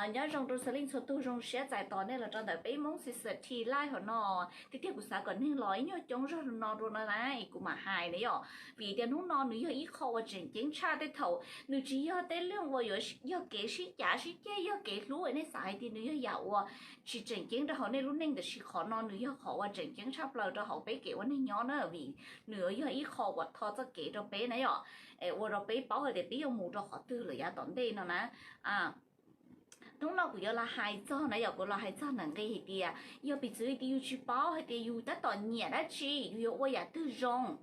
Nyob zoo rau txhua leej txhua tug, zoo siab txais tos nej los rau ntawm peb Hmoob Season Tea Live hauv no. Tiag tiag kuv xav kom neeg los ib nyuag coob zog no rau no na es kuv mam hais na yom. Vim tias hnub no nws yog ib qho uas tseem ceeb tshaj tej thaum nws tsis yog tej leej uas yuav yog kev sib cav sib ceg, yog kev hlub, nej xav hais tias nws yog yam uas tsis tseem ceeb rau hauv nej lub neej, tiam sis qhov no nws yog qhov uas tseem ceeb tshaj plaws rau hauv peb kev ua neeg nyob na, vim nws yog ib qho uas tho txoj kev rau peb na yom, es ua rau peb paub hais tias peb yuav mus rau qhov twg lawm yav tom ntej no na. Hnub no kuv yuav los hais txog na yom, kuv los hais txog ntawm nqe hais tias yog piv txwv tias yus tsis paub hais tias yus tab tom nyiam dab tsi, yus yuav ua yam twg zoo.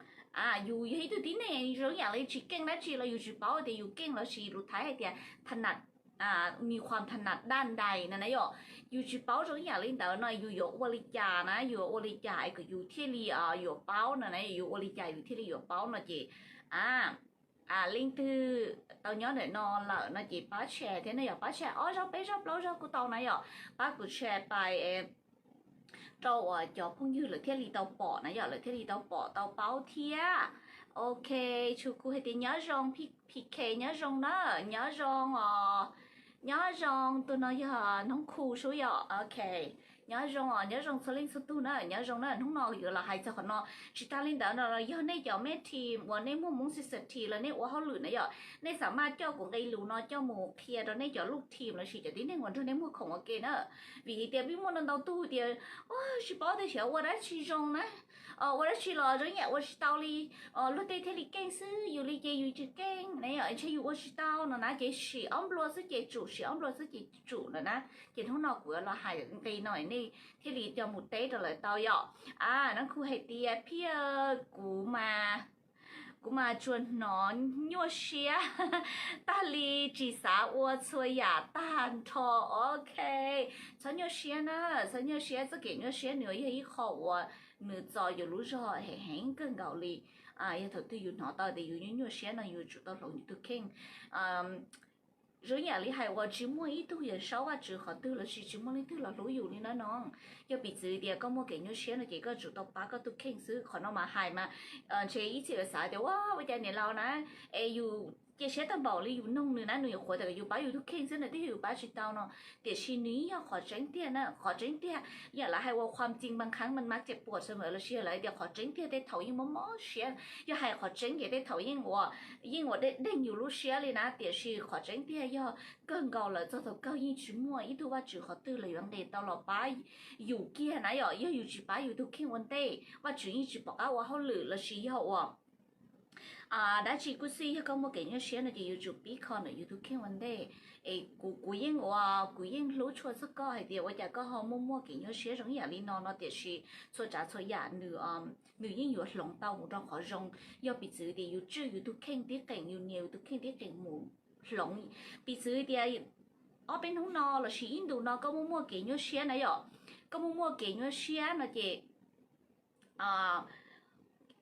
Yus yog ib tug tib neeg zoo yam li tsis keej dab tsi los yus tsis paub tias yus keej los sis lus Thaib hais tias มีความถนัดด้านใด no na yom. Yus tsis paub zoo yam li ntawd no yus yuav ua li cas na, yus yuav ua li cas es kom yus thiaj li yuav paub no na, yus ua li cas yus thiaj li yuav paub no ces leej twg tau nyob ntawm no lawm no ces pab share thiab na yom, pab share ob zaug peb zaug plaub zaug kuj tau na yom, pab kuv share pais rau uas cov phooj ywg lawv thiaj li tau pom na yom, lawv thiaj li tau pom tau paub thiab. Ok, Tshua Khu hais tias nyob zoo, PK nyob zoo na, nyob zoo os, nyob zoo, tus no yog Noob Khu sub yom, ok. Nyob zoo os, nyob zoo txhua leej txhua tug na, nyob zoo na, hnub no yuav los hais txog qhov no. Tsis tas li ntawd no los yog nej cov me team uas nej muaj Hmoob Season Tea los nej ua hauj lwm na yom, nej xav mas coj kuv nqe lus no coj mus qhia rau nej cov lub team los sis cov tib neeg uas nrog nej muag khoom ua ke na. Vim tias peb muaj ntau ntau tug tias tsis paub tias xyov ua dab tsi zoo na, ua dab tsi los zoo yam ua tsis tau li, luag tej thiaj li keej xwb, yus li ces yus tsis keej na yom, ntshe yus ua tsis tau no na, ces sim ob nplua xwb ces tsum, sim ob nplua xwb ces tsum no na. Ces hnub no kuv yuav los hais nqe no nej thiaj li coj mus teb rau lawv tau yom. Noob Khu hais tias phij, kuv mas, kuv mas tsuas hnov nyuaj siab tag li, tsis xav ua txhua yam tag nrho. Ok, txhob nyuaj siab na, txhob nyuaj siab, txoj kev nyuaj siab nws yog ib qho uas nws txo yus lub zog heev heev kawg nkaus li. Yog thaum twg yus hnov tau tias yus nyuaj nyuaj siab no yus tsum tau hloov yus tus kheej. Zoo yam li hais uas tsis muaj ib tug yawm saub Vajtswv qhov twg los sis tsis muaj leej twg los hlub yus li na no. Yog piv txwv tias koj muaj kev nyuaj siab no ces koj tsum tau pab koj tus kheej xwb. Qhov no mas hais mas ntshe ib txhia yuav xav tias ua ua cas niam laus na es yus cia siab tag npaum li yus noog nws na, nws yuav qhuav tias kom yus pab yus tus kheej xwb na, twb yog yus pab tsis tau no. Tiam sis nws yeej yog qhov tseeb tiag na, qhov tseeb tiag. Yam lawv hais ua ความจริงบางครั้งมันมักเจ็บปวดเสมอ los sis lawv tias qhov tseeb tiag tej thaum yeej mob mob siab. Yog hais qhov tseeb ces tej thaum yeej ua, yeej ua dej deeg yus lub siab li na, tiam sis qhov tseeb tiag yog kawg nkaus lawm txog thaum kawg yeej tsis muaj ib tug Vajtswv qhov twg los yuav nqis tau los pab yus kiag na yom. Yog yus tsis pab yus tus kheej ua ntej, Vajtswv yeej tsis pom qab ua hauj lwm los sis yog ua dab tsi kuj xij, yog koj muaj kev nyuaj siab no ces yuav tsum pib kho ntawm yus tus kheej ua ntej. Es kuv, kuv yeej ua, kuv yeej hlub tshua txog koj hais tias ua cas koj ho muaj muaj kev nyuaj siab zoo yam li no no, tiam sis txhua tsav txhua yam nws, nws yeej yuav hloov tau mus rau qhov zoo. Yog piv txwv tias yus tswj yus tus kheej tib qees, yus nias yus tus kheej tib qees mus hloov. Piv txwv tias ob peb hnub no los sis ib ntus no koj muaj muaj kev nyuaj siab na yom, koj muaj muaj kev nyuaj siab no ces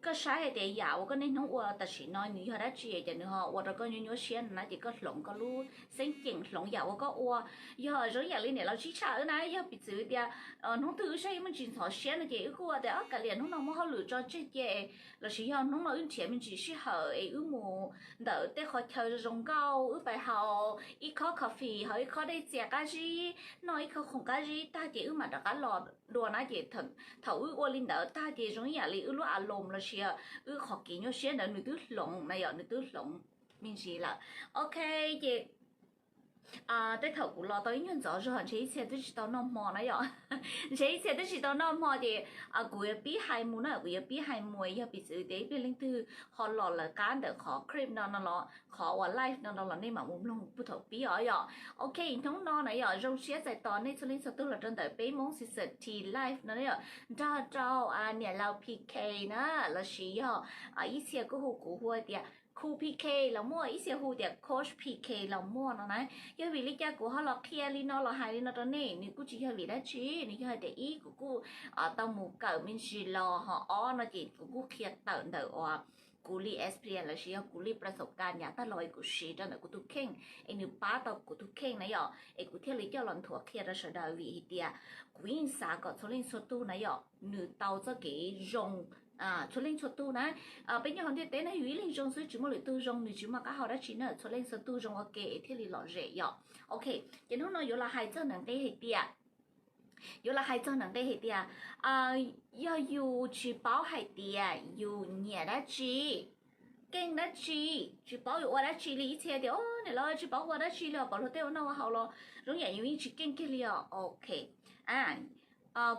koj saib hais tias yam uas koj niaj hnub ua tam sim no nws yog dab tsi ces nws ho ua rau koj nyuaj nyuaj siab no na, ces koj hloov koj lub xeeb ceem, hloov yam uas koj ua. Yog zoo yam li niam laus Tsib Tshaj wb na, yog piv txwv tias hnub twg wb saib me ntsis ntxhov siab no ces wb kuj ua tias kav liam hnub no muaj hauj lwm tso tseg cia, los sis yog hnub no wb nrhiav me ntsis sij hawm es wb mus ntawm tej qhov chaw zoo nkauj, wb pais haus ib khob coffee, haus ib khob dej txias qab zib, noj ib khob khoom qab zib tag ces wb mam rov qab los dua na. Ces thaum wb ua li ntawd tag ces zoo ib yam li wb lub a loos los sis wb qhov kev nyuaj siab ntawd nws twb hloov na yom, nws twb hloov me ntsis lawm. Ok, ces tej thaum kuv los tau ib nyuag ntxov zog ntshe ib txhia twb tsis tau noj hmo na yom, ntshe ib txhia twb tsis tau noj hmo ces kuv yuav pib hais mus na, kuv yuav pib hais mus. Yog piv txwv tias ib pliag leej twg ho los lawv qab ntawm qhov clip no no los, qhov uas live no no los nej mam mus mloog puag thaum pib os yom. Ok, hnub no na yom, zoo siab txais tos nej txhua leej txhua tug los rau ntawm peb Hmoob Season Tea Live no yom, nrog rau niam laus PK na, los sis yog ib txhia kuj hu kuv hu tias Khu PK los muaj, ib txhia hu tias Coach PK los muaj no na. Yog vim li cas kuv ho los qhia li no los hais li no rau nej, nws kuj tsis yog vim dab tsi, nws yog hais tias ib, kuv kuj tau mus kawm me ntsis los, ho ob no ces kuv kuj qhia tawm ntawm uas kuv li experience los sis yog kuv li ประสบการณ์ yav tag los es kuv siv rau ntawm kuv tus kheej es nws pab tau kuv tus kheej na yom, es kuv thiaj li coj los nthuav qhia rau sawv daws. Vim hais tias kuv yeej xav kom txhua leej txhua tug na yom, nws tau txoj kev zoo txhua leej txhua tug na. Peb nyob hauv ntiaj teb no yus ib leeg zoo xwb, tsis muaj lwm tug zoo, nws tsis muaj qab hau dab tsi na, txhua leej txhua tug zoo ua ke thiaj li lom zem yom. Ok, ces hnub no yuav los hais txog ntawm nqe hais tias, yuav los hais txog ntawm nqe hais tias, yog yus tsis paub hais tias yus nyiam dab tsi, keej dab tsi, tsis paub yuav ua dab tsi li, ib txhia tias, o, niam laus tsis paub ua dab tsi li os, pom luag tej ua noj ua haus los zoo yam yus yeej tsis keej kiag li os. Ok,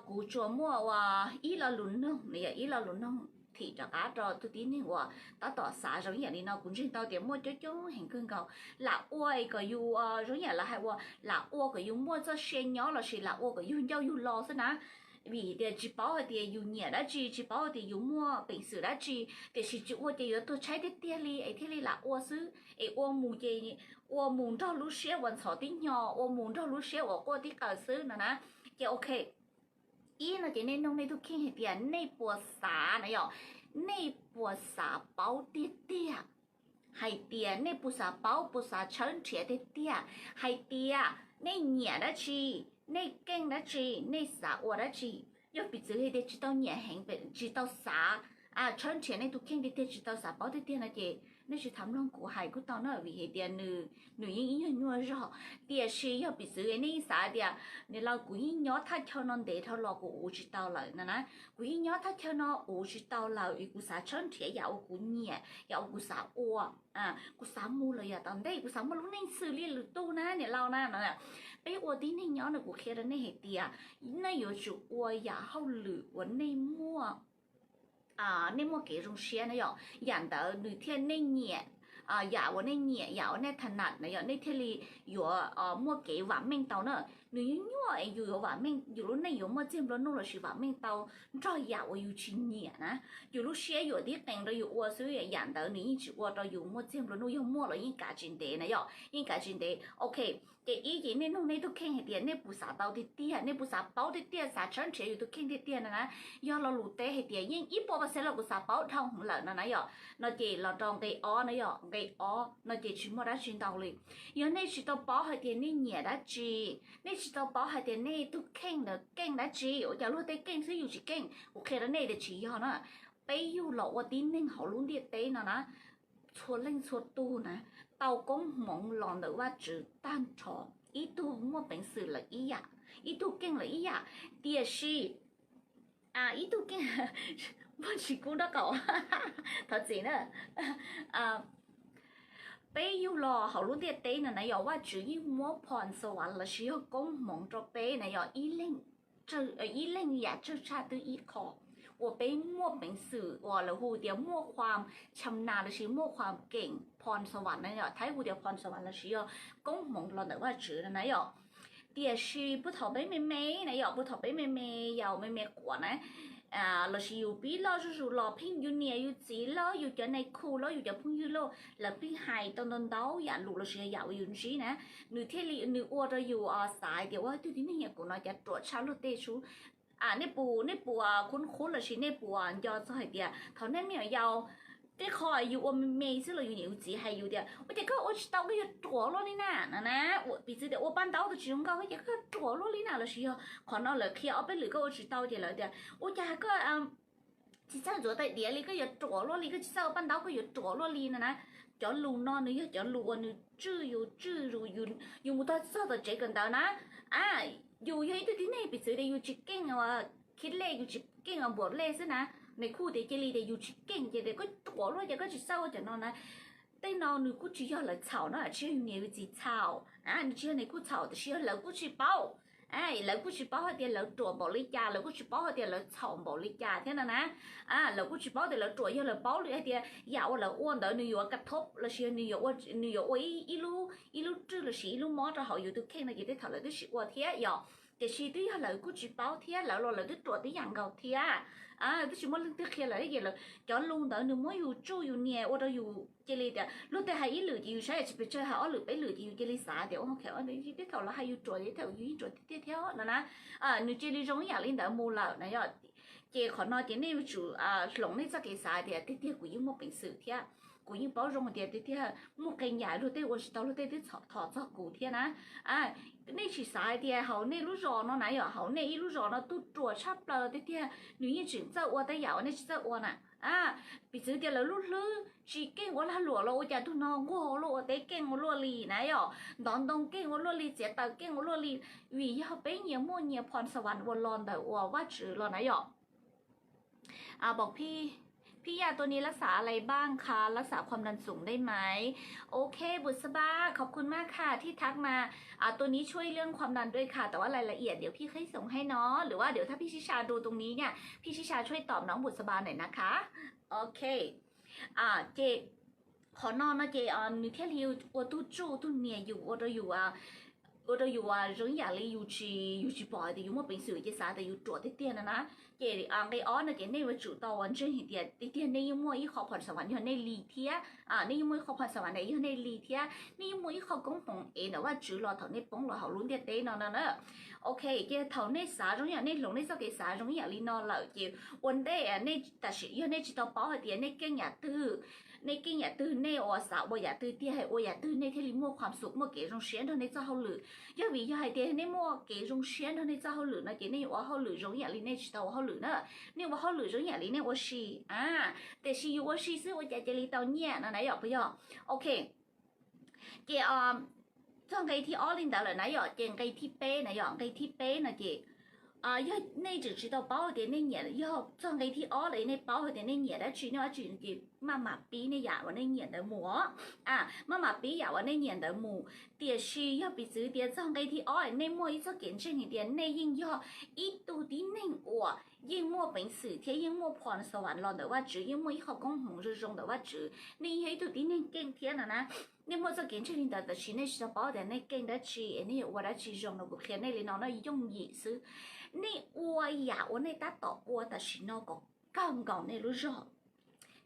kuv tsuas muaj ua ib lo lus noog, yog ib lo lus noog thim rov qab rau tus tib neeg uas tab tom xav zoo yam li no. Kuv ntseeg tau tias muaj coob coob heev kawg nkaus lam ua kom yus zoo yam lawv hais ua, lam ua kom yus muaj txoj sia nyob lossis lam ua kom yus ncauj yus lo xwb na. Vim tias tsis paub hais tias yus nyiam dab tsi, tsis paub hais tias yus muaj peev xwm dab tsi, tiam sis tsis ua ces yuav tuag tshaib tiag tiag li es thiaj li lam ua xwb, es ua mus ces ua mus nrog lub siab uas ntxhov tib hnyo, ua mus nrog lub siab uas quaj tib qaws xwb no na. Ces ok, ib no ces nej noog nej tus kheej hais tias nej puas xav na yom, nej puas xav paub tiag tiag hais tias, nej puas xav paub, puas xav tshawb nrhiav tiag tiag hais tias nej nyiam dab tsi, nej keej dab tsi, nej xav ua dab tsi. Yog piv txwv hais tias tsis tau nyiam heev, tsis tau xav tshawb nrhiav nej tus kheej tiag tiag, tsis tau xav paub tiag tiag no ces nej tsis tham mloog kuv hais kuj tau na, vim hais tias nws yeej ib nyuag nyuaj zog. Tiam sis yog piv txwv nej yeej xav tias, niam laus, kuv yeej nyob thaj chaw no ntev dhau los kuv ua tsis tau lawm no na, kuv yeej nyob thaj chaw no ua tsis tau lawm es kuv xav tshawb nrhiav yam uas kuv nyiam, yam uas kuv xav ua, kuv xav mus los yog tom ntej kuv xav muaj lub neej xws li lwm tus na niam laus na no. Peb ua tib neeg nyob no kuv qhia rau nej hais tias nej yuav tsum ua yam hauj lwm uas nej muaj, nej muaj kev zoo siab na yom, yam ntawd nws thiaj, nej nyiam yam uas nej nyiam, yam uas nej tha nat na yom, nej thiaj li yuav muaj kev vam meej tau na. Nws nyuaj nyuaj es yus yuav vam meej, yus lub neej yuav muaj txiag nplua nuj lossis vam meej tau nrog yam uas yus tsis nyiam na. Yus lub siab yuam tib qees rau yus ua xwb, yam ntawd nws yeej tsis ua rau yus muaj txiag nplua nuj, yog muaj los yeej kav tsis ntev na yom, yeej kav tsis ntev. Ok, ces ib ces nej noog nej tus kheej hais tias nej puas xav tau tiag tiag, nej puas xav paub tiag tiag, xav tshawb nrhiav yus tus kheej tiag tiag no na. Yog lo lus teb hais tias yeej ib puas pas xees los kuv xav paub dhau hwv lawm no na yom, no ces los rau nqe ob na yom, nqe ob no ces tsis muaj dab tsi ntau li. Yog nej tsis tau paub hais tias nej nyiam dab tsi, nej tsis tau paub hais tias nej tus kheej ntawd keej dab tsi, ua cas luag tej keej xwb yus tsis keej, kuv qhia rau nej tias tsis yog na. Peb yug los ua tib neeg hauv lub ntiaj teb no na, txhua leej txhua tug na, tau koob hmoov los ntawm Vajtswv tag nrho, ib tug muaj peev xwm lawm ib yam, ib tug keej lawm ib yam, tiam sis ib tug keej, muaj tsis kub nraub qaum, thov txim na. Peb yug los hauv lub ntiaj teb no na yog Vajtswv yeej muab phom xav vas lossis yog koob hmoov rau peb na yog ib leeg yam tsawg tshaj twb ib qho uas peb muaj peev xwm uas lawv hu tias muaj khua cham nas lossis muaj khua keem phom xav vas na yom, Thaib hu tias phom xav vas lossis yog koob hmoov los ntawm Vajtswv no na yom. Tiam sis puag thaum peb me me na yom, puag thaum peb me me, yus me me quav na, lossis yus pib loj zuj zus los pheej yus niam yus txiv los yus cov nais khu los yus cov phooj ywg los lawv pheej hais tau ntau ntau yam lus lossis yam uas yus ntsib na, nws thiaj li nws ua rau yus xav tias ua tug tib neeg yam kuv no cas ruam tshaj luag tej sub. Nej puas, nej puas khub khub lossis nej puas nco txog hais tias thaum nej me nyuam yaus, tej qho yus ua me me xwb los yus niam yus txiv hais yus tias ua cas koj ua tsis tau, koj yuav ruam luaj li na no na. Piv txwv tias ua paj ntaub tau tsis zoo nkauj ces koj ruam luaj li na, lossis yog qhov no lawv qhia ob peb lwm koj ua tsis tau ces lawv tias ua cas koj tsis txawj ntxuav tais diav li, koj yuav ruam luaj li, koj tsis txawj ua paj ntaub koj yuav ruam luaj li no na. Cov lus no nws yog cov lus uas nws tswj yus, tswj yus, yus mus txog tom tsev kawm ntawv na. Yus yog ib tug tib neeg piv txwv tias yus tsis keej ua khib lej, yus tsis keej ua npuam lej xwb na, nais khu tias cia li tias yus tsis keej ces tias koj ruam luaj ces koj tsis txawj ua cov no na. Tej no nws kuj tsis yog lawv txhaum no, tsis yog yus niam yus txiv txhaum, nws tsis yog nais khu txhaum, tiam sis yog lawv kuj tsis paub. Lawv kuj tsis paub hais tias lawv ruam npaum li cas, lawv kuj tsis paub hais tias lawv txhaum npaum li cas thiab no na. Lawv kuj tsis paub tias lawv ruam, yog lawv paub li hais tias yam uas lawv ua ntawd nws yuav ka thob lossis nws yuav ua, nws yuav ua ib lub, ib lub rwj lossis ib lub mob rau hauv yus tus kheej no ces tej thaum lawv twb tsis ua thiab yom. Tiam sis twb yog lawv kuj tsis paub thiab, lawv los lawv twb ruam tib yam nkaus thiab. Twb tsis muaj leej twg qhia lawv ces lawv, cov lus ntawd nws muab yus tsuj yus nias ua rau yus cia li tias luag tej hais ib lwm ces yus saib tsis pes tsawg, hais ob lwm peb lwm ces yus cia li xav tias ua, tej thaum lawv hais yus ruam ces tej thaum yus yeej ruam tiag tiag thiab no na. Nws cia li zoo ib yam li ntawd mus lawm na yom. Ces qhov no ces nej yuav tsum hloov nej txoj kev xav tias tiag tiag kuv yeej muaj peev xwm thiab. kuv yeej paub zoo tias tiag tiag muaj qee yam luag tej ua tsis tau, luag tej twb thov txog kuv thiab na. Nej tsis xav hais tias hauv nej lub zos no na yom, hauv nej ib lub zos no tub ruam tshaj plaws tiag tiag, nws yeej tseem txawj ua tej yam uas nej tsis txawj ua na. Piv txwv tias lawv lub hlwb tsis keej ua lag luam los ua cas tug no nquag ua luaj ua teb keej ua luaj li na yom, ntov ntoo keej ua luaj li, txiav taws keej ua luaj li, vim yog peb nyias muaj nyias phom xas vas uas los ntawm uas Vajtswv los na yom. บอกพี่ พี่ยา ตัวนี้รักษาอะไรบ้างคะ รักษาความดันสูงได้ไหม โอเค บุษบา ขอบคุณมากค่ะที่ทักมา อ่า ตัวนี้ช่วยเรื่องความดันด้วยค่ะ แต่ว่ารายละเอียดเดี๋ยวพี่ค่อยส่งให้เนาะ หรือว่าเดี๋ยวถ้าพี่ชิชาดูตรงนี้เนี่ย พี่ชิชาช่วยตอบน้องบุษบาหน่อยนะคะ โอเค อ่า เจ Qhov no no ces nws thiaj li ua tug tsuj tug nias yus, ua rau yus, ua rau yus zoo ib yam li yus tsis, yus tsis pom hais tias yus muaj peev xwm ces xav tias yus ruam tiag tiag no na. Ces nqe ob no ces nej yuav tsum tau ua ntseeg hais tias tiag tiag nej yeej muaj ib qho phom xas vas yog nej li thiab, nej yeej muaj ib qho phom xas vas ntawd yog nej li thiab, nej yeej muaj ib qho koob hmoov ev ntawm Vajtswv los thaum nej poob los hauv lub ntiaj teb no no na. Ok, ces thaum nej xav zoo ib yam, nej hloov nej txoj kev xav zoo ib yam li no lawm ces ua ntej nej tam sim yog nej tsis tau paub hais tias nej keej yam twg, nej keej yam twg, nej ua xav ua yam twg tiag, ua yam twg nej thiaj li muaj khuam xum, muaj kev zoo siab nrog nej txoj hauj lwm. Yog vim yog hais tias nej muaj kev zoo siab nrog nej txoj hauj lwm no ces nej yuav ua hauj lwm zoo ib yam li nej tsis tau ua hauj lwm na. Nej ua hauj lwm zoo ib yam li nej ua si, tiam sis yus ua si xwb ua cas cia li tau nyiaj no na yom, puas yog? Ok, ces txog nqe thib ob li ntawd lawm na yom, ces nqe thib peb na yom, nqe thib peb no ces yog nej tseem tsis tau paub tias nej nyiam, yog txog nqe thib ob lawm nej paub hais tias nej nyiam dab tsi, nej dab tsi ces maj mam pib nej yam uas nej nyiam ntawd mus os. Maj mam pib yam uas nej nyiam ntawd mus. Tiam sis yog piv txwv tias txog nqe thib ob nej muaj ib txoj kev ntseeg hais tias nej yeej yog ib tug tib neeg uas yeej muaj peev xwm thiab yeej muaj phom xas vas los ntawm Vajtswv, yeej muaj ib qho koob hmoov zoo zoo ntawm Vajtswv, nej yeej yog ib tug tib neeg keej thiab no na. Nej muaj txoj kev ntseeg li ntawd tab sis nej tsis tau paub tias nej keej dab tsi es nej yuav ua dab tsi zoo no, kuv qhia nej li no no yooj yim xwb. Nej ua yam uas nej tab tom ua tam sim no kom kawg nkaus nej lub zog,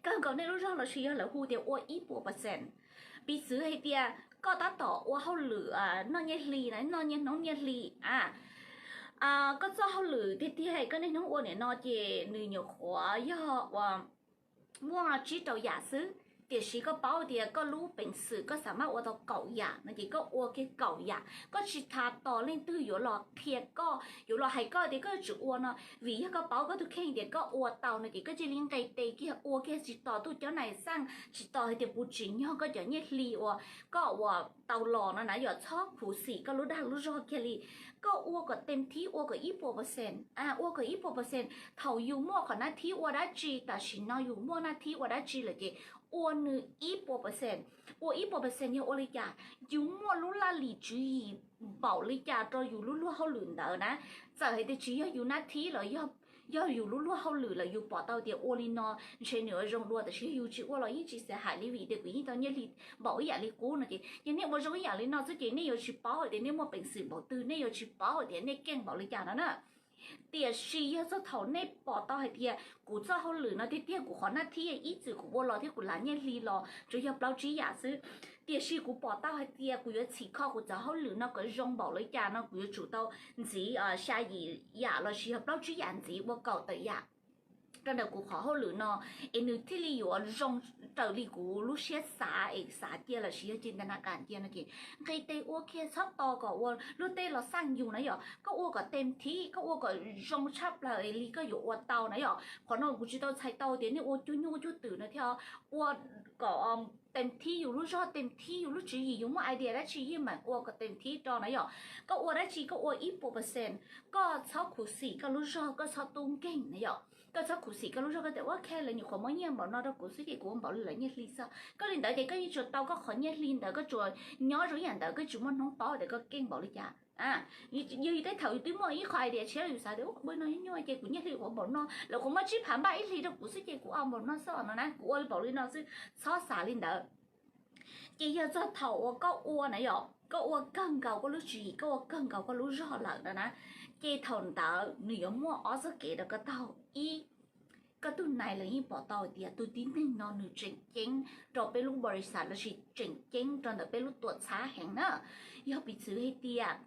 kawg nkaus nej lub zog lossis yog lawv hu tias ua ib puas percent. Piv txwv hais tias koj tab tom ua hauj lwm noj nyiaj hli na, noj nyiaj hnub nyiaj hli a, koj txoj hauj lwm tiag tiag koj niaj hnub ua nim no ces nws nyuam qhuav yog ua muaj tsib rau yam xwb, tiam sis koj paub tias koj lub peev xwm koj xav maj ua tau kaum yam no ces koj ua kiag kaum yam, koj tsis tas tos leej twg yuav los qhia koj, yuav los hais koj tias koj yuav tsum ua no, vim yog koj paub koj tus kheej tias koj ua tau no ces koj cia li nqes tes kiag ua kiag tsis tos tuj cov nais xaj, tsis tos hais tias puas tsim nyog koj cov nyiaj hli uas koj ua tau los no na yom. Txhob khuv xim koj lub dag lub zog kiag li, koj ua kom tem thib, ua kom ib puas percent, ua kom ib puas percent. Thaum yus muaj qhov nab thib ua dab tsi, tam sim no yus muaj nab thib ua dab tsi lawm ces ua nws ib puas percent. Ua ib puas percent yog ua li cas? Yus muaj lub laj lim tswv yim npaum li cas rau yus lub luag hauj lwm ntawd na. Txawm hais tias tsis yog yus nab thib los yog yus lub luag hauj lwm lawm yus pom tau tias ua li no ntshe nws yuav zoo dua, tab sis yog yus tsis ua los yeej tsis xav hais li vim tias kuv yeej tau nyiaj hli npaum ib yam li qub no ces yog nej ua zoo ib yam li no xwb ces nej yuav tsis paub hais tias nej muaj peev xwm npaum twg, nej yuav tsis paub hais tias nej keej npaum li cas no na. Tiam sis yog txog thaum nej pom tau hais tias kuv txoj hauj lwm no tiag tiag kuv qhov nab thib ib txwm kuv ua los thiab kuv lav nyiaj hli los tsuas yog plaub tsib yam xwb, tiam sis kuv pom tau hais tias kuv yuav txhim kho kuv txoj hauj lwm no kom zoo npaum li cas no kuv yuav tsum tau ntxiv xya yim yam lossis yog plaub tsib yam ntxiv ua kaum tawm yam rau ntawm kuv qhov hauj lwm no es nws thiaj li yuav zoo raws li kuv lub siab xav es xav cia lossis yog cia nta na kam cia no ces nqis tes ua kiag, txhob tos kom ua luag tej los xaj yus na yom. Koj ua kom tem thib, koj ua kom zoo tshaj plaws li koj yuav ua tau na yom. Qhov no kuv tsis tau txhais tau tias nej ua cuag nyuj cuag twm no thiab, ua kom tem thib yus lub zog, tem thib yus lub tswv yim, yus muaj idea dab tsi yeej meem ua kom tem thib rau na yom. Koj ua dab tsi koj ua ib puas percent, koj txhob khuv xim koj lub zog, koj txhob tub nkeeg na yom. Koj txhob khuv xim koj lub zog, koj tias ua khe lawv nyuam qhuav muab nyiaj npaum no rau kuv xwb ces kuv ua npaum li lawv nyiaj hli xwb. Koj li ntawd ces koj yeej tsuas tau koj qhov nyiaj hli ntawd, koj tsuas nyob zoo ib yam ntawd, koj tsis muaj hnub paub tias koj keej npaum li cas. Yog yus tej thaum yus twb muaj ib qho idea tshiab, yus xav tias ua no nyuaj nyuaj ces kuv nyiaj hli ua npaum no, lawv qhuav muab tsib phav npaj ib hlis rau kuv xwb ces kuv ua npaum no xwb no na, kuv ua li npaum li no xwb. Txhob xav li ntawd. Ces yog txog thaum uas koj ua na yom, koj ua kawg nkaus koj lub tswv yim, koj ua kawg nkaus koj lub zog lawm no na, ces thaum ntawd nws yuav muaj ob txoj kev rau koj taug. Ib, koj tus nais lawv yeej pom tau hais tias tus tib neeg no nws tseem ceeb rau peb lub npaus lis xas lossis tseem ceeb rau ntawm peb lub tuam txhab heev na. Yog piv txwv hais tias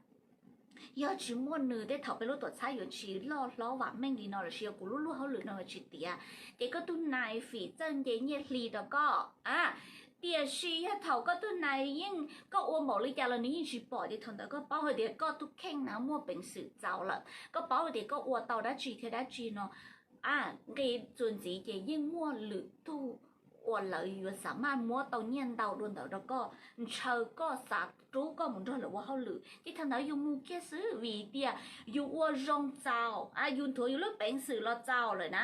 Yog tsis muaj nws tej thaum peb lub tuam txhab yuav tsis loj hlob vam meej li no lossis yog kuv lub luag hauj lwm no yuav tsis tiav. Ces koj tug nais fim txawj nce nyiaj hli rau koj a, tiam sis yog thaum koj tug nais yeej koj ua npaum li cas los nws yeej tsis pom, ces thaum ntawd koj paub hais tias koj tug kheej na muaj peev xwm txaus lawm, koj paub hais tias koj ua tau dab tsi thiab dab tsi no a, nqi txuas ntxiv ces yeej muaj lwm tug uas lawv yuav xav maj muab tau nyiaj ntau dua ntawd rau koj, ntshaw koj xav rub koj mus nrog lawv ua hauj lwm, ces thaum ntawd yus mus kiag xwb vim tias yus ua zoo txaus, yus nthuav yus lub peev xwm los txaus lawm na.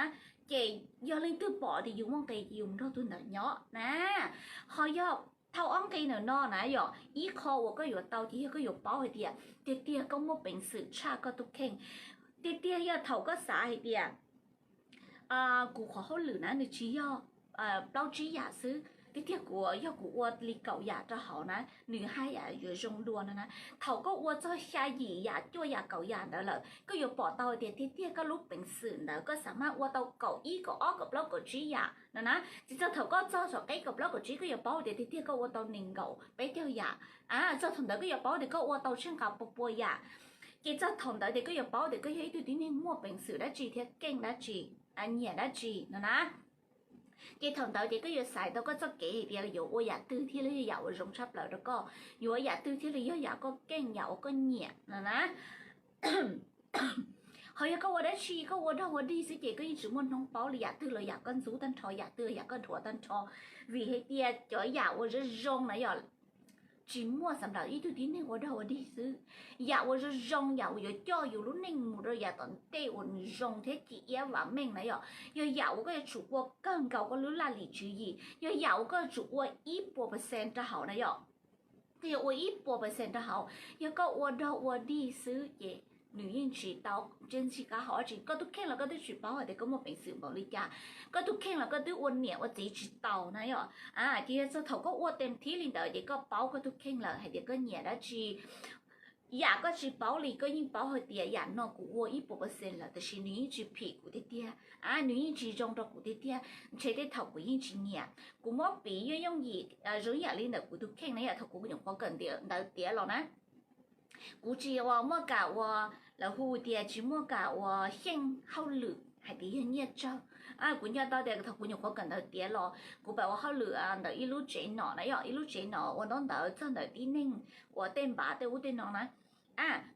Ces yog leej twg pom tias yus muaj nqis ces yus mus nrog tug ntawd nyob na. Ho yog thaum ob nqi ntawm no na yom, ib qho uas koj yuav tau ces yog koj yuav paub hais tias tiag tiag koj muaj peev xwm tshaj koj tug kheej. Tiag tiag yog thaum koj xav hais tias kuv qhov hauj lwm na nws tsis yog plaub tsib yam xwb, tiag tiag kuv yog kuv ua li kaum yam rau hauv na, nws haj yam yuav zoo dua no na. Thaum koj ua txog xya yim yam cuaj yam kaum yam ntawd lawm koj yuav pom tau tias tiag tiag koj lub peev xwm ntawd koj xav maj ua tau kaum ib kaum ob kaum plaub kaum tsib yam no na. Tsis txog thaum koj txog saum qib kaum plaub kaum tsib koj yuav paub tias tiag tiag koj ua tau nees nkaum peb caug yam. A, txog thaum ntawd koj yuav paub tias koj ua tau tsheej nqa pua pua yam. Ces txog thaum ntawd tias koj yuav paub tias koj yog ib tug tib neeg muaj peev xwm dab tsi thiab keej dab tsi, nyiam dab tsi no na. Ces thaum ntawd ces koj yuav xaiv tau koj txoj kev hais tias yuav ua yam twg thiaj li yog yam uas zoo tshaj plaws rau koj, yuav ua yam twg thiaj li yog yam koj keej yam uas koj nyiam no na. Ho yog koj ua dab tsi koj ua dog ua dig xwb ces koj yeej tsis muaj hnub paub li yam twg los yam koj ntxub tag nrho, yam twg yam koj dhuav tag nrho. Vim hais tias cov yam uas zoo zoo na yom, tsis muaj xam lawm ib tug tib neeg ua dog ua dig xwb. Yam uas zoo zoo yam uas yuav coj yus lub neej mus rau yav tom ntej uas nws zoo thiab ci iab vam meej na yom, yog yam uas koj yuav tsum ua kawg nkaus koj lub laj lim tswv yim, yog yam uas koj yuav tsum ua ib puas percent rau hauv na yom. Koj yuav ua ib puas percent rau hauv, yog koj ua dog ua dig xwb ces nws yeej tsis tau tseeb tsis qab hauv dab tsi. Koj tug kheej los koj twb tsis paub hais tias koj muaj peev xwm npaum li cas, koj tug kheej los koj twb ua niam ua txiv tsis taus na yom. Ces yog txog thaum koj ua tes thib li ntawd ces koj paub koj tug kheej lawm hais tias koj nyiam dab tsi. Yam koj tsis paub li koj yeej paub hais tias yam no kuv ua ib puas percent lawm tab sis nws yeej tsis phim kuv tiag tiag, nws yeej tsis zoo rau kuv tiag tiag, ntshe tej thaum kuv yeej tsis nyiam. Kuv muab piv yooj yooj yim zoo yam li ntawm kuv tus kheej na yom, thaum kuv nyuam qhuav kawm ntawv tiav los na, kuv tsis ua muaj kam ua, lawv hu tias tsis muaj kam ua xyeej hauj lwm hais tias yog nyiaj tsawg. Kuv nco tau tias thaum kuv nyuam qhuav kawm ntawv tiav los kuv pab ua hauj lwm ntawm ib lub tsev nom na yom, ib lub tsev nom ua ntaub ntawv txog ntawm tib neeg uas tej npav tej ub tej no na.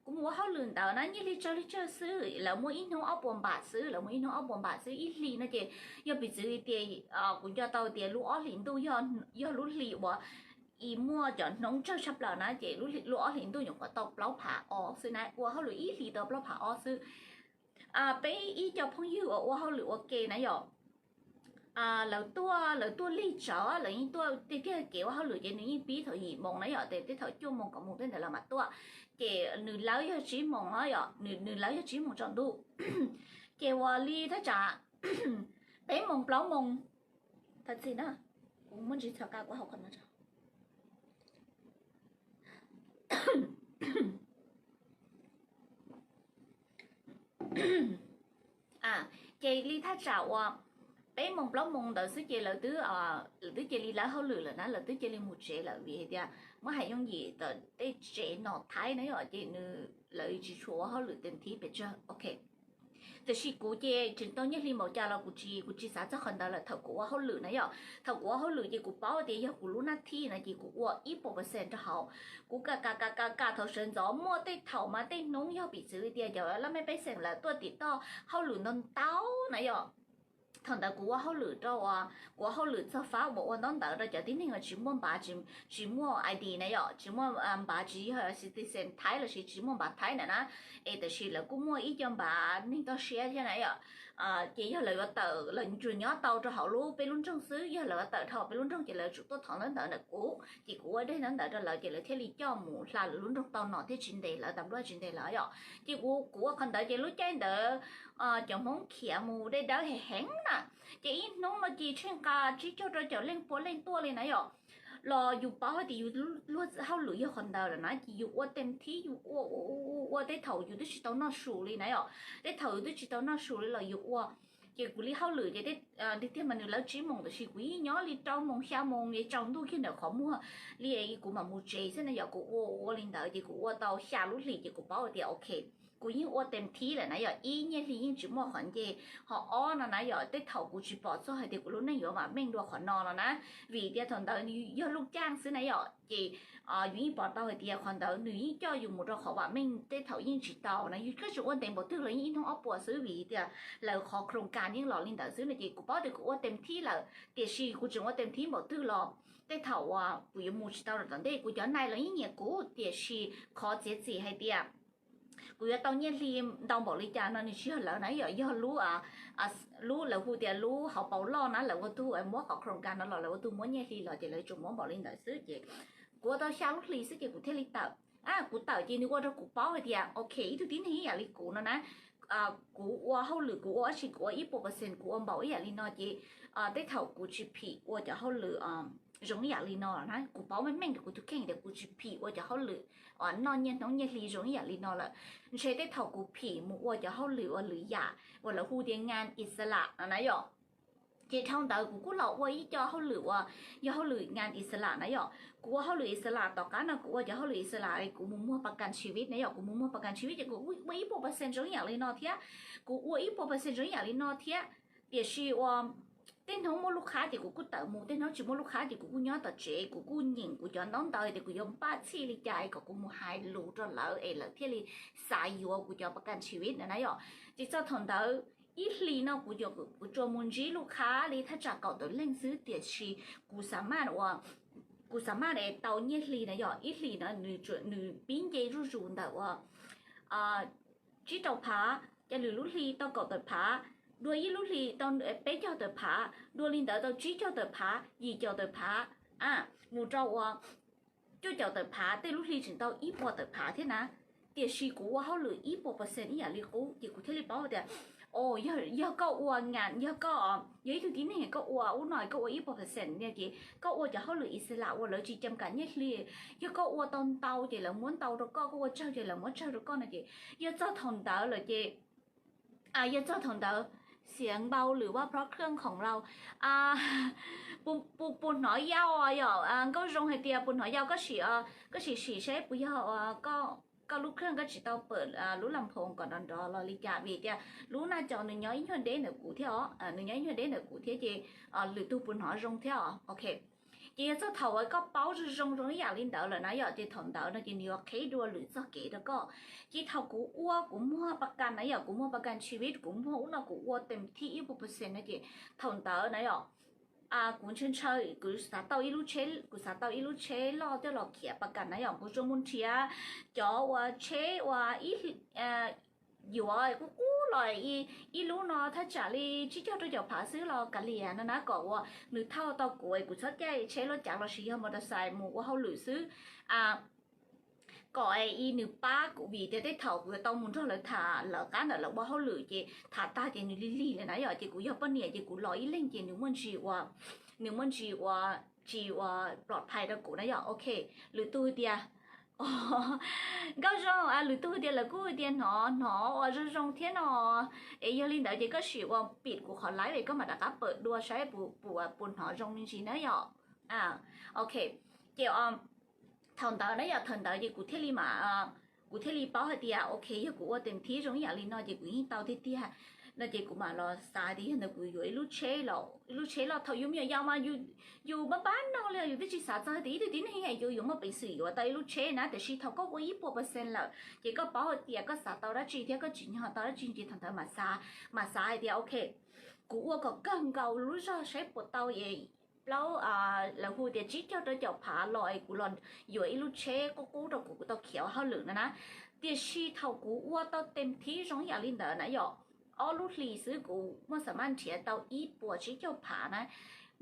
Kuv mus ua hauj lwm ntawd na nyiaj hli tsawg li tsawg xwb, lawv muaj ib hnub ob puas npam xwb, lawv muaj ib hnub ob puas npam xwb ib hlis no ces yog piv txwv tias kuv nco tau tias lub ob hlis ntuj yog lub hlis uas muaj cov hnub tsawg tshaj plaws na ces lub ob hlis ntuj nyuam qhuav tau plaub phav ob xwb na, ua hauj lwm ib hlis tau plaub phav ob xwb. Peb ib co phooj ywg uas ua hauj lwm ua ke na yom, lawv tuaj, lawv tuaj lig tsawv, lawv yeej tuaj tiag tiag kev ua hauj lwm ces nws yeej pib thaum yim moos na yom, tej thaum cuaj moos kaum moos tej ntawd lawv mam tuaj. Ces nws lawv yog tsib moos na yom, nws lawv yog tsib moos tsaus ntuj. Ces ua li thaj tsam peb moos plaub moos, thov txim na, kuv muaj ntsis txhov qa kuv hauv qhov no. Ces li thaj tsam uas peb moos plaub moos ntawd xwb ces lawv twb, lawv twb cia li lawv hauj lwm lawm na, lawv twb cia li mus tsev lawm vim hais tias muab hais yooj yim tawm tej tsev nom Thaib na yom, ces nws, lawv tsis tshua ua hauj lwm tes thib pes tsawg, ok. Tiam sis kuv ces tseem tau nyiaj hli npaum cas los kuv tsis, kuv tsis xav txog qhov ntawd lawm thaum kuv ua hauj lwm na yom. Thaum kuv ua hauj lwm ces kuv paub tias yog kuv lub naj thij no ces kuv ua ib puas percent rau hauv. Kuv kam kam kam kam thaum sawv ntxov muaj tej thaum mas tej hnub yog piv txwv tias cov laj mej pej xeem lawv tuaj tim toj hauj lwm ntau ntau na yom. Thaum ntawd kuv ua hauj lwm rau, kuv ua hauj lwm txog fab uas ua ntaub ntawv rau cov tib neeg uas tsis muaj npav, tsis muaj I D na yom, tsis muaj npav, tsis yog citizen Thaib lossis tsis muaj npav Thaib ntawd na. Es tab sis lawv kuj muaj ib co npav neeg toj siab thiab na yom. Ces yog lawv yuav tawm, lawv tsuas nyob tau rau hauv lub, peb lub nroog xwb, yog lawv yuav tawm dhau peb lub nroog ces lawv tsum tuaj thov ntaub ntawv ntawm kuv, ces kuv ua dej ntaub ntawv rau lawv ces lawv thiaj li coj mus hla lawv lub nroog tau no thiab tsis ntes lawv, tas npluaj tsis ntes lawv yom. Ces kuv, kuv ua qhov ntawd ces lub caij ntawd cov Hmoob khiav mus dej dawb heev heev na. Ces ib hnub no ces tsheej nqa tsib caug rau caum leej pua leej tuaj li na yom. Los yus paub hais tias yus luag hauj lwm yog qhov ntawd lawm na ces yus ua tes thib, yus ua ua ua ua tej thaum yus twb tsis tau noj su li na yom. Tej thaum yus twb tsis tau noj su li los yus ua. Ces kuv li hauj lwm ces tiag tiag mas nws lawv tsib moos, tab sis kuv yeej nyob li rau moos xya moos es tsaus ntuj kiag ntawm qhov muag li, kuv mam mus tsev xwb na yom. Kuv ua ua li ntawd ces kuv ua tau xya lub hlis ces kuv paub tias ok, kuv yeej ua tes thib lawm na yom. Ib, nyiaj hli yeej tsis muaj qhov nce, ho ob no na yom, tej thaum kuv tsis pom txog hais tias kuv lub neej yuav vam meej dua qhov no no na, vim tias thaum ntawd yog lub caij xwb na yom. Ces yus yeej pom tau hais tias qhov ntawd nws yeej coj yus mus rau qhov vam meej tej thaum yeej tsis tau na. Yus koj tsis ua ntev npaum twg los yeej ib hnub ob puas xwb vim tias lawv qhov khroos kas yeej los li ntawd xwb no. Ces kuv paub tias kuv ua tes thib lawm, tiam sis kuv tseem ua tes thib npaum twg los tej thaum uas kuv yuav mus tsis tau rau tom ntej. Kuv cov nais los yeej nyiam kuv, tiam sis qhov txiav txim hais tias kuv yuav tau nyiaj hli ntau npaum li cas no nws tsis yog lawv na yom, yog lub, lub lawv hu tias lub hauv paus loj na, lawv ua tug muab qhov khroos kas no los, lawv ua tug muab nyiaj hli los ces lawv tsuas muab npaum li ntawd xwb. Ces kuv ua tau xya lub hlis xwb ces kuv thiaj li tawm. Kuv tawm ces nws ua rau kuv paub hais tias ok, ib tug tib neeg ib yam li kuv no na, kuv ua hauj lwm kuv ua dab tsi kuv ua ib puas percent kuv ua npaum ib yam li no ces tej thaum kuv tsis phim ua cov hauj lwm zoo ib yam li no na. Kuv paub meej meej rau kuv tus kheej tias kuv tsis phim ua cov hauj lwm noj nyiaj hnub nyiaj hli zoo ib yam li no lawm. Ntshe tej thaum kuv phim mus ua cov hauj lwm uas lwm yam uas lawv hu tias ngan ixalas no na yom. Ces dhau ntawd kuv kuj los ua ib co hauj lwm uas yog hauj lwm ngan ixalas na yom. Kuv ua hauj lwm ixalas, tom qab no kuv ua cov hauj lwm ixalas, kuv mus muag pas kas tshiv vib na yom, kuv mus muag pas kas tshiv vib ces kuv ua ib puas percent zoo ib yam li no thiab, kuv ua ib puas percent zoo ib yam li no thiab. Tiam sis ua tej hnub muaj lub qhab ces kuv kuj tawm mus, tej hnub tsis muaj lub qhab ces kuv kuj nyob tom tsev, kuv kuj nyeem kuv cov ntaub ntawv tias kuv yuav npaj txhij li cas kom kuv mus hais lus rau lawv es lawv thiaj li xav yuav kuv cov pas kas tshiv vib na yom. Ces txog thaum ntawd ib hlis no kuv, kuv tsuas mus ntsib lub qhab li thaj tsam kaum tawm leej xwb, tiam sis kuv xav maj ua, kuv xav maj tau nyiaj hli na yom. Ib hlis no nws pib nce zuj zus ntawm ua tsib rau phav, ces lwm lub hli tau kaum tawm phav, dua ib lub hli tau peb caug tawm phav, dua li ntawd tau tsib caug tawm phav, yim caum tawm phav, mus rau ua cuaj caum tawm phav, tej lub hli tseem tau ib puas tawm phav thiab na. Tiam sis kuv ua hauj lwm ib puas percent ib yam li qub ces kuv thiaj li paub tias o, yog koj ua ngan, yog koj yog ib tug tib neeg koj ua ub no koj ua ib puas percent no ces koj ua cov hauj lwm ixalas uas lawv tsis cam kam nyiaj hli, yog koj ua tau ntau ces lawv muab ntau rau koj, koj ua tsawg ces lawv muab tsawg rau koj no ces yog txog thaum ntawd lawm ces yog txog thaum ntawd xiav npau lwm vaj phob khwj khoom laus, puas hnov yau yom, nkauj zoo hais tias puas hnov yau, koj sim, koj sim sim saib puas yog koj lub khwj koj tsis tau pawm lub las phoos kom nrov nrov los li cas vim tias lub naj cau nws nyob ib nyuag deb ntawm kuv thiab os, nws nyob ib nyuag deb ntawm kuv thiab ces lwm tus puas hnov zoo thiab os. Ok, ces yog txog thaum uas koj paub zoo zoo zoo ib yam li ntawd lawm na yom, ces thaum ntawd no ces nws yuav qheb dua lwm txoj kev rau koj. Ces thaum kuv ua kuv muag pas kas na yom, kuv muag pas kas tshiv vib, kuv muag ub no kuv ua tes thib ib puas percent no ces thaum ntawd na yom, kuv ntshaw ntshaw kuv xav tau ib lub tsheb, kuv xav tau ib lub tsheb loj coj los khiav pas kas na yom, kuv tsuas mus nrhiav cov uas tsheb uas yuav qub qub los ib lub no thaj tsam li tsib caug rau caum phav xwb los kav liam no na, kom uas nws thauj tau kuv, kuv txhob caij tsheb luaj cav los sis yog mos tas xais mus ua hauj lwm xwb, kom nws pab kuv vim tias tej thaum kuv yuav tau mus nrog lawv tham lawv qab ntawm lawv ua hauj lwm ces tham tag ces nws lig lig lawm na yom, ces kuv yog poj niam ces kuv los ib leeg ces nws muaj ntsis ua, nws muaj ntsis ua tsis ua plom phais rau kuv na yom. Ok, lwm tus tias nkauj zoo, lwm tus tias lawv kuj tias hnov hnov ua zoo zoo thiab no, es yog li ntawd ces koj sim ua pim kuv qhov live es koj mam rov qab pawm dua saib puas hnov zoo me ntsis na yom. Ok, ces thaum ntawd na yom, thaum ntawd ces kuv thiaj li mam, kuv thiaj li paub hais tias ok, yog kuv ua tes thib zoo ib yam li no ces kuv yeej tau tiag tiag no ces kuv mam los xav tias yog ntawd kuv yuav ib lub tsheb los, ib lub tsheb los. Thaum yus me nyuam yaus mas yus pab pab no li yus twb tsis xav txog tias ib tug tib neeg yus yuav muaj peev xwm yuav tau ib lub tsheb na, tiam sis thaum koj ua ib puas percent lawm ces koj paub hais tias koj xav tau dab tsi thiab koj tsim nyog tau dab tsi ces thaum ntawd mam xav, mam xav hais tias ok, kuv ua kom kawg nkaus lub zog saib puas tau plaub, lawv hu tias tsib caug rau caum phav los es kuv los yuav ib lub tsheb qub qub rau kuv, kuv tau khiav ua hauj lwm no na. Tiam sis thaum kuv ua tau tes thib zoo ib yam li ntawd na yom, ob lub hlis xwb kuv muaj xam maj nrhiav tau ib puas tsib caug phav na,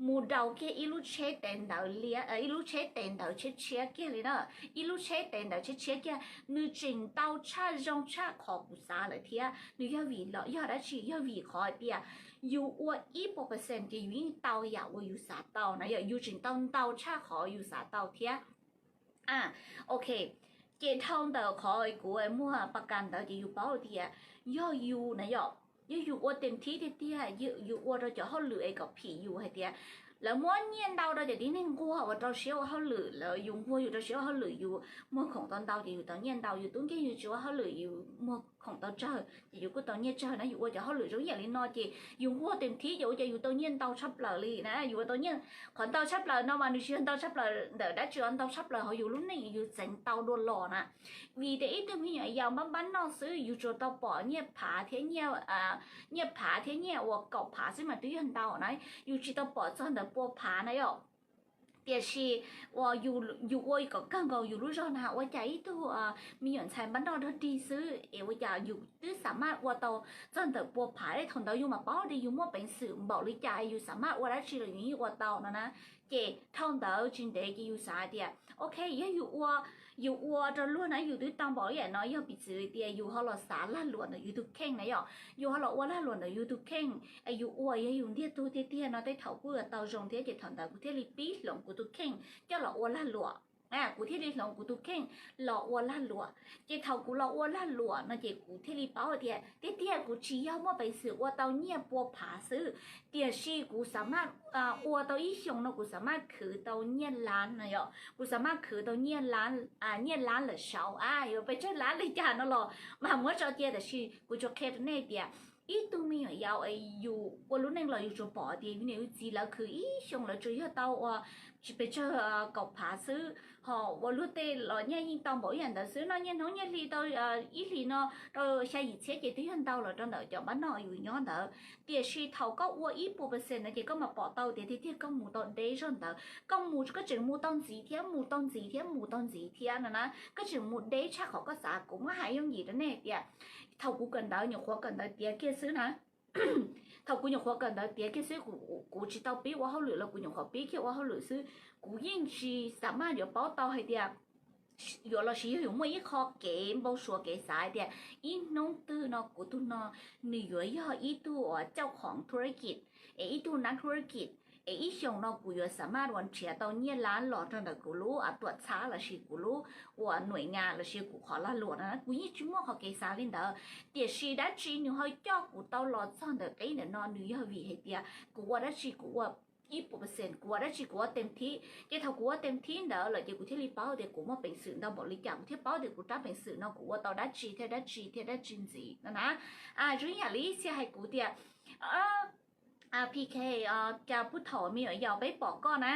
mus daus kiag ib lub tsheb tes ntawd liab, ib lub tsheb tes ntawd tshiab tshiab kiag li na, ib lub tsheb tes ntawd tshiab tshiab kiag, nws tseem ntau tshaj zoo tshaj qhov kuv xav lawm thiab. Nws yog vim los yog dab tsi? Yog vim qhov hais tias yus ua ib puas percent ces yus yeej tau yam uas yus xav tau na yom, yus tseem tau ntau tshaj qhov yus xav tau thiab. Ok, ces dhau ntawm qhov kuv muag pas kas ntawd ces yus paub tias yog yus na yom, Yog yus ua tes thib tiag tiag, yus ua rau cov hauj lwm es kom phim yus hais tias lawv muab nyiaj ntau rau cov tib neeg nquag uas rau siab ua hauj lwm, lawv yus nquag yus rau siab ua hauj lwm yus muag khoom tau ntau ces yus tau nyiaj ntau, yus tub nkeeg yus tsis ua hauj lwm yus muag khoom tau tsawg ces yus kuj tau nyiaj tsawg na. Yus ua cov hauj lwm zoo yam li no ces yus nquag tes thib ces ua cas yus tau nyiaj ntau tshaj plaws li na, yus ua tau nyiaj. Qhov ntau tshaj plaws no mas nws tsis yog ntau tshaj plaws ntawm dab tsi, ntau tshaj plaws hauv yus lub neej yus txeev tau dua los na. Vim tias ib tug me nyuam yaus npab npab noj xwb yus tsuas tau pom nyiaj phav thiab nyiaj phav thiab nyiaj uas kaum phav xwb mas twb yog ntau na, yus tsis tau pom txog ntawm pua phav na yom. Tiam sis uas yus ua kom kawg nkaus yus lub zog na, ua cas ib tug me nyuam ntxhais npab noj dog dig xwb es ua cas yus twb xam maj ua tau txog ntawm pua phav li. Thaum ntawd yus mam paub tias yus muaj peev xwm npaum li cas, yus xam maj ua dab tsi los yus yeej ua tau no na. Ces dhau ntawd tsis ntev ces yus xav hais tias ok, yog yus ua, yus ua rau luag na yus twb tau npaum li no, yog piv txwv tias yus ho los xav lag luam ntawm yus tus kheej na yom, yus ho los ua lag luam ntawm yus tus kheej es yus ua yog yus ntiag tug tiag tiag no tej thaum kuj yuav tau zoo thiab. Ces thaum ntawd kuv thiaj li pib hloov kuv tus kheej coj los ua lag luam. Kuv thiaj li hloov kuv tus kheej los ua lag luam. Ces thaum kuv los ua lag luam no ces kuv thiaj li paub tias tiag tiag kuv tsis yog muaj peev xwm ua tau nyiaj pua phav xwb, tiam sis kuv xam maj ua tau ib xyoos no kuv xam maj khwv tau nyiaj lab no yom, kuv xam maj khwv tau nyiaj lab, nyiaj lab lawm saud a, yuav pes tsawg lab li cas no los mas muab tso cia, tiam sis kuv tsuas qhia rau nej tias ib tug me nyuam yaus es yus ua lub neej los yus tsuas pom tias yus niam yus txiv lawv khwv ib xyoos lawv tsuas yog tau ua tsis pes tsawg kaum phav xwb, ho ua luag tej los nyiaj yeej tau npaum ib yam ntawd xwb no, nyiaj hnub nyiaj hli tau ib hlis no rau xya yim txhiab ces twb yog ntau los rau ntawm cov npab noj yus nyob ntawd. Tiam sis thaum koj ua ib puas percent no ces koj mam pom tau tias tiag tiag koj mus tau deb zog ntawd, koj mus koj tseem mus tau ntxiv thiab mus tau ntxiv thiab mus tau ntxiv thiab no na, koj tseem mus deb tshaj qhov koj xav. Kuv muab hais yooj yim rau nej tias thaum kuv kawm ntawv nyuam qhuav kawm ntawv tiav kiag xwb na, thaum kuv nyuam qhuav kawm ntawv tiav kiag xwb, kuv tsis tau pib ua hauj lwm los kuv nyuam qhuav pib kiag ua hauj lwm xwb, kuv yeej tsis xam maj yuav paub tau hais tias yuav los sis yog yuav muaj ib qho kev npau suav kev xav hais tias ib hnub twg no kuv tug no nws yuav yog ib tug uas cauj khoom thub rab kis es ib tug nab thub rab kis es ib xyoos no kuv yuav xam maj uas nrhiav tau nyiaj lab los rau ntawm kuv lub tuam txhab los sis kuv lub uas nuam ngas los sis kuv qhov lag luam no, kuv yeej tsis muaj qhov kev xav li ntawd. Tiam sis dab tsi nws ho coj kuv tau los txog ntawm qib ntawm no nws yog vim hais tias kuv ua dab tsi kuv ua ib puas percent, kuv ua dab tsi kuv ua tes thib. Ces thaum kuv ua tes thib ntawd lawm ces kuv thiaj li paub tias kuv muaj peev xwm ntau npaum li cas, kuv thiaj paub tias kuv rab peev xwm no kuv ua tau dab tsi thiab dab tsi thiab dab tsi ntxiv no na. Zoo ib yam li ib txhia hais kuv tias PK, cas puag thaum me nyuam yaus peb pom koj na,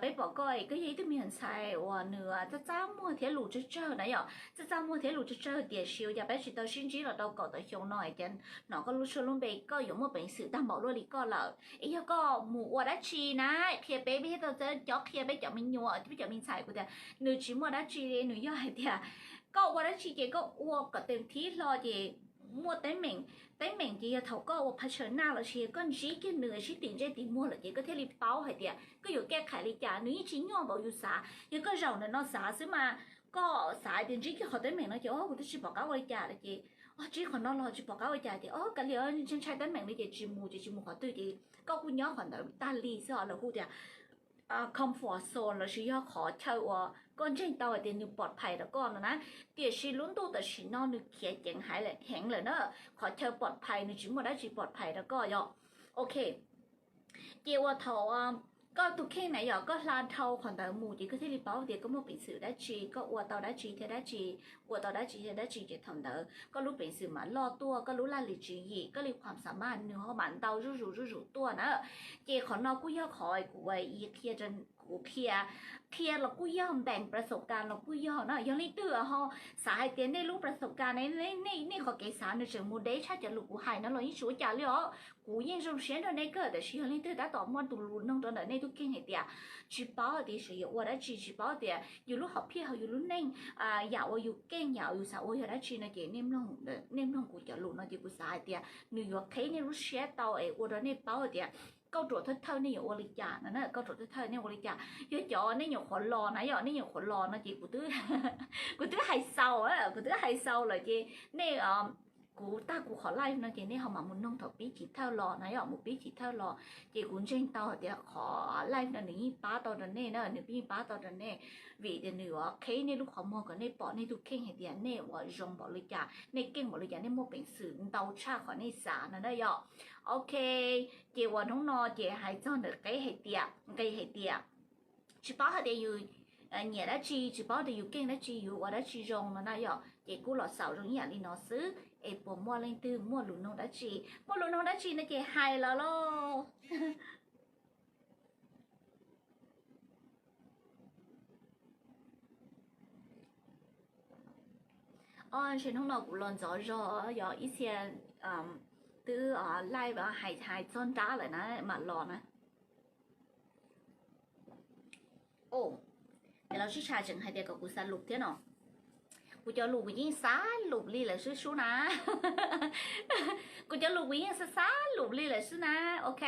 peb pom koj es koj yog ib tug me nyuam ntxhais uas nws txaj txaj muag thiab lus tsawg tsawg na yom, txaj txaj muag thiab lus tsawg tsawg, tiam sis ua cas peb tsis tau sib ntsib los rau kaum tawm xyoo no es cas hnov koj lub suab lub npe koj yuav muaj peev xwm tag npaum luaj li koj lawm. Es yog koj mus ua dab tsi na, qhia peb, peb thiaj tau cob qhia peb cov me nyuam, peb cov me ntxhais kuv tias nws tsis muaj dab tsi li, nws yog hais tias koj ua dab tsi ces koj ua kom tes thib hlo ces muaj teeb meem. Teeb meem ces yog thaum koj ua pha tshawv naj los sis koj ntsib kiag nws sib tim ntsej tim muag lawm ces koj thiaj li paub hais tias koj yuav kej khais li cas. Nws yeej tsis nyuaj npaum yus xav. Yog koj zaum ntawm no xav xwb mas koj xav tias ntsib kiag qhov teeb meem no ces o kuv twb tsis pom qab ua li cas lawm ces o ntsib qhov no los tsis pom qab ua li cas tias o kav liam ntshai teeb meem li ces tsis mus ces tsis mus qhov twg ces koj kuj nyob qhov ntawd tag li xwb os. Lawv hu tias comfort zone los sis yog qhov chaw uas koj ntseeg tau hais tias nws pom phais rau koj no na. Tiam sis lub ntuj tam sim no nws khiav ceev heev lawm na, qhov chaw pom phais nws tsis muaj dab tsi pom phais rau koj yom. Ok, ces ua thaum koj tus kheej na yom, koj hla dhau qhov ntawd mus ces koj thiaj li paub tias koj muaj peev xwm dab tsi, koj ua tau dab tsi thiab dab tsi, ua tau dab tsi thiab dab tsi ces thaum ntawd koj lub peev xwm mam loj tuaj, koj lub laj lim tswv yim, koj li khuam xam maj nws ho mam ntau zuj zus zuj zus tuaj na. Ces qhov no kuj yog qhov kuv qhia, kuv qhia, qhia los kuj yog npeem plas xaum kas los kuj yog na. Yog leej twg ho xav hais tias nej lub plas xaum kas ne, nej qhov kev xav nws tseem mus deb tshaj cov lus kuv hais no los yeej tsis ua cas li os. Kuv yeej zoo siab nrog nej kawg, tiam sis yog leej twg tab tom muaj tus lus noog rau ntawm nej tus kheej hais tias tsis paub tias yuav ua dab tsi, tsis paub tias yus lub hom phiaj hauv yus lub neej, yam uas yus keej yam uas yus xav ua yog dab tsi no ces nej mloog kuv cov lus no ces kuv xav hais tias nws yuav qheb nej lub siab tau es ua rau nej paub tias kauj ruam thawj thawj nej yuav ua li cas no na, kauj ruam thawj thawj nej ua li cas. Yog cov nej nyuam qhuav los na yom, nej nyuam qhuav los no ces kuv twb, kuv twb hais xaus, kuv twb hais xaus lawm ces nej kuv tag kuv qhov live no ces nej ho mam mus noog thaum pib chiv thawj los na yom, mus pib chiv thawj los ces kuv ntseeg tau hais tias qhov live no nws yeej pab tau rau nej na, nws yeej pab tau rau nej, vim tias nws yuav qheb nej lub qhov muag kom nej pom nej tus kheej hais tias nej ua zoo npaum li cas, nej keej npaum li cas, nej muaj peev xwm ntau tshaj qhov nej xav no na yom. Ok, ces uas hnub no ces hais txog ntawm qeb hais tias, nqe hais tias tsis paub hais tias yus nyiam dab tsi, tsis paub tias yus keej dab tsi, yus ua dab tsi zoo no na yom, ces kuj los xaus zoo ib yam li no xwb es puas muaj leej twg muaj lus nug dab tsi, muaj lus nug dab tsi no ces hais los lauj. Ntshe hnub no kuv los ntxov zog, yog ib txhia twb live hais txog nrab lawm na mam los na. Ces los sib tshais tseem hais tias kom kuv xav lus thiab no. Kuv cov lus kuv yeej xav lus li lawm xwb sub na. Kuv cov lus kuv yeej xav xav lus li lawm xwb na. Ok,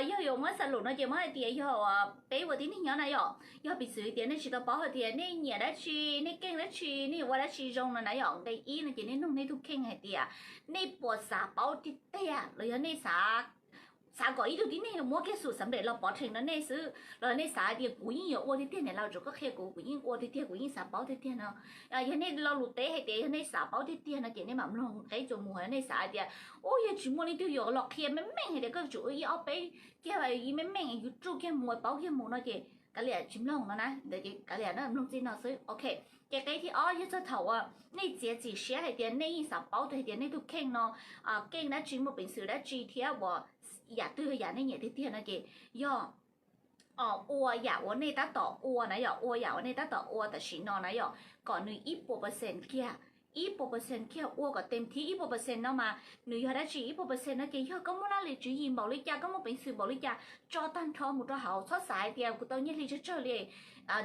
yog yuav muab xav lus no ces muab hais tias yog peb ua tib neeg nyob na yom, yog piv txwv tias nej tsis tau paub hais tias nej nyiam dab tsi, nej keej dab tsi, nej yuav ua dab tsi zoo no na yom, nqe ib no ces nej nug nej tus kheej hais tias nej puas xav paub tiag tiag los yog nej xav xav kom ib tug tib neeg muab kiag xum xav nplem los pov rhees rau nej xwb, los nej xav hais tias kuv yeej yuav ua tiag tiag, niam laus tsuav koj qhia kuv, kuv yeej ua tiag tiag, kuv yeej xav paub tiag tiag no. Yog nej lo lus teb hais tias yog nej xav paub tiag tiag no ces nej mam mloog qeb txuas mus. Yog nej xav hais tias ub yog tsis muaj leej twg yuav los qhia meej meej hais tias koj tsuas ua ib ob peb kiag, ib meej meej yus tsuj kiag mus paub kiag mus no ces kav liam tsis mloog no na, ntawd ces kav liam na, mloog txij no xwb. Ok, ces qeb thib ob yog txog thaum uas nej txiav txim siab hais tias nej yeej xav paub tiag hais tias nej tus kheej no keej dab tsi, muaj peev xwm dab tsi thiab uas yam twg yam nej nyiam tiag tiag no ces yog ua yam uas nej tab tom ua na yom, ua yam uas nej tab tom ua tam sim no na yom, kom nws ib puas percent kiag, ib puas percent kiag, ua kom tes thib ib puas percent no mas nws yog dab tsi ib puas percent no ces yog koj muaj laj lim tswv yim npaum li cas, koj muaj peev xwm npaum li cas tso tag nrho mus rau hauv, txhob xav hais tias kuv tau nyiaj hli tsawg tsawg li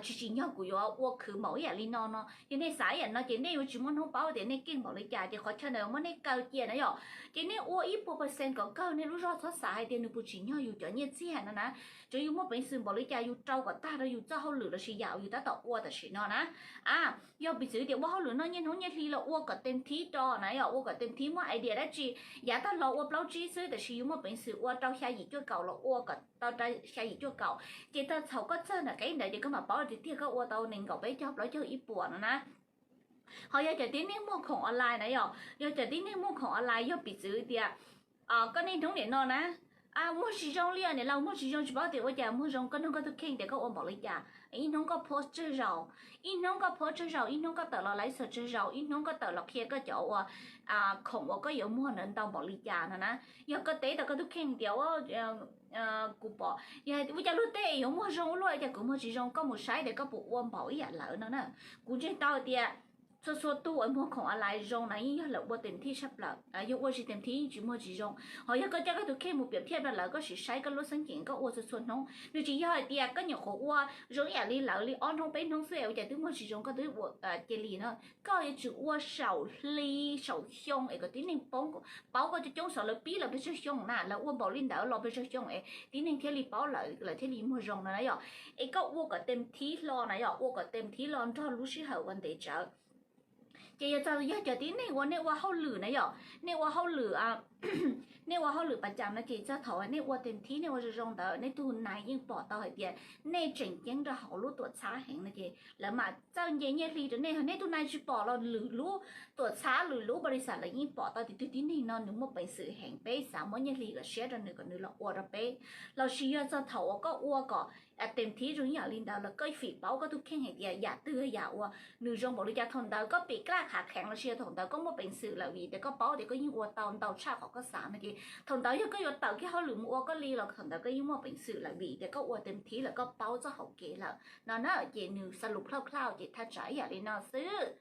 tsis tsim nyog kuv yuav ua khwv npaum ib yam li no no. Yog nej xav ib yam no ces nej yuav tsis muaj hnub paub tias nej keej npaum li cas, ces qhov chaw ntawd muab nej kaw cia na yom. Ces nej ua ib puas percent kom kawg nej lub zog, txhob xav hais tias nws puas tsim nyog yus cov nyiaj txiag no na. Tsuav yus muaj peev xwm npaum li cas yus rau kom tag rau yus txoj hauj lwm lossis yam uas yus tab tom ua tam sim no na. A, yog piv txwv tias ua hauj lwm noj nyiaj hnub nyiaj hli los ua kom tes thib tso na yom, ua kom tes thib, muaj idea dab tsi yav tag los ua plaub tsib xwb, tab sis yus muaj peev xwm ua rau xya yim cuaj kaum los ua kom tau xya yim cuaj kaum. Ces tag thaum koj txog ntawm qeb ntawd ces koj mam paub tiag tiag koj ua tau nees nkaum peb caug plaub caug ib puas no na. Ho yog cov tib neeg muag khoom online na yom, yog cov tib neeg muag khoom online yog piv txwv tias koj niaj hnub niam no na, muag tsis zoo li os niam laus, muag tsis zoo, tsis paub tias ua cas muag zoo, koj nug koj tus kheej tias koj ua npaum li cas. Ib hnub koj post tsawg zaus, ib hnub koj post tsawg zaus, ib hnub koj tawm los live show tsawg zaus, ib hnub koj tawm los qhia koj cov uas khoom uas koj yuav muag ntawd ntau npaum li cas no na. Yog koj teb tau koj tus kheej tias kuv pom, yog ua cas luag tej yuav muag zoo ua luaj, cas kuv muag tsis zoo, koj mus saib tias koj puas ua npaum ib yam lawv no na. Kuv ntseeg tau tias txhua txhua tug uas muag khoom online zoo na yeej yog lawv ua tes thib tshaj plaws, yog ua tsis tes thib yeej tsis muag tsis zoo. Ho yog koj coj koj tus kheej mus piam phiaj rau lawv, koj sim saib koj lub xeeb ceem koj ua txhua txhua hnub, nws tsis yog hais tias koj nyuam qhuav ua zoo ib yam li lawv li ob hnub peb hnub xwb es ua cas twb muag tsis zoo koj twb ua cia li no. Koj yuav tsum ua saum hli saum xyoo es kom tib neeg paub koj coob coob, xav lawv pib los pes tsawg xyoo na, lawv ua npaum li ntawd los pes tsawg xyoo es tib neeg thiaj li paub lawv, lawv thiaj li muag zoo no na yom. Es koj ua kom tes thib hlo na yom, ua kom tes thib hlo nrog lub sij hawm ua ntev tsawv. Ces yog txog yog cov tib neeg uas nej ua hauj lwm na yom, nej ua hauj lwm, nej ua hauj lwm pas cas no ces txog thaum nej ua tes thib nej ua zoo zoo ntawd nej tus nais yeej pom tau hais tias nej tseem ceeb rau hauv lub tuam txhab heev no ces lawv mam txawj nce nyiaj hli rau nej. Ho nej tus nais tsis pom los lwm lub tuam txhab lwm lub npaus lis xas lawv yeej pom tau tias tus tib neeg no nws muaj peev xwm heev, peb xav muab nyiaj hli kom siab rau nws kom nws los ua rau peb. Los sis yog txog thaum uas koj ua kom tes thib zoo ib yam li ntawd los koj fim paub koj tus kheej hais tias yam twg yam uas nws zoo npaum li cas, thaum ntawd koj pim klaj khav kheev los sis yog thaum ntawd koj muaj peev xwm lawm vim tias koj paub tias koj yeej ua tau ntau tshaj qhov koj xav no ces thaum ntawd yog koj yuav tawm kiag hauj lwm mus ua koj li los thaum ntawd koj yeej muaj peev xwm lawm vim tias koj ua tes thib lawm, koj paub txoj hauv kev lawm no na. Ces nws xav lus plhaub plhaub ces thaj tsam ib yam li no xwb.